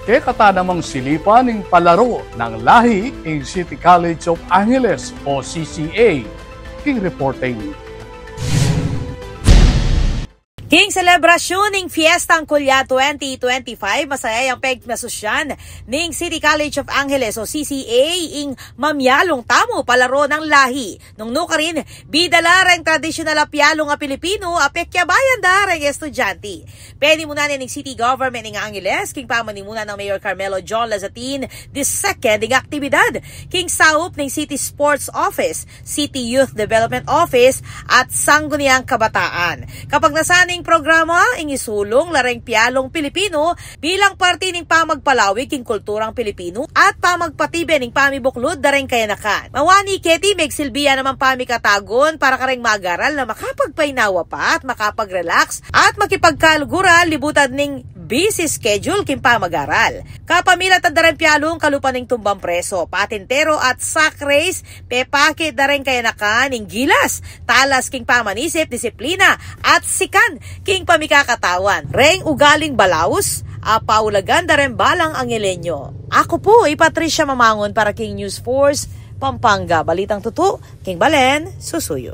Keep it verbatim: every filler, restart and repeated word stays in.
Kekata namang silipan ing palaro nang lahi ing City College of Angeles o C C A. King reporting. King selebrasyun ning Fiestang Kulya twenty twenty-five, masaya yang pegmasusyan ning City College of Angeles o C C A ing mamialung tamu palaro nang lahi. Nung nukarin, bida la reng tradisyonal a pialung a Pilipino a pekyabayan da reng estudyante. Penimunan ne ning City Government ning Angeles, king pamanimuna nang Mayor Carmelo John Lazatin the second ing aktibidad king saup ning City Sports Office, City Youth Development Office, at Sangguniang Kabataan. Kapagnasan ning programa, ing isulung la reng pialung Pilipino bilang parti ning pamagpalawig king kulturang Pilipino at pamagpatibe ning pamibuklud da reng kayanakan. Mawani keti, megsilbi ya namang pamikatagun para kareng mag-aral na makapagpainawa pa at makapag-relax at makipagkaluguran libutan ning busy schedule king pamag-aral. Kapamilatan da reng pialung kalupa ning tumbang preso, patintero at sack race, pepakit da reng kayanakan ing gilas, talas king pamanisip, disiplina, at sikan king pamikakatawan. Reng ugaling balaus a paulagan da reng balang Angelenyo. Aku pu i Patricia Mamangun para king News Force Pampanga. Balitang tutu king balen, susuyu.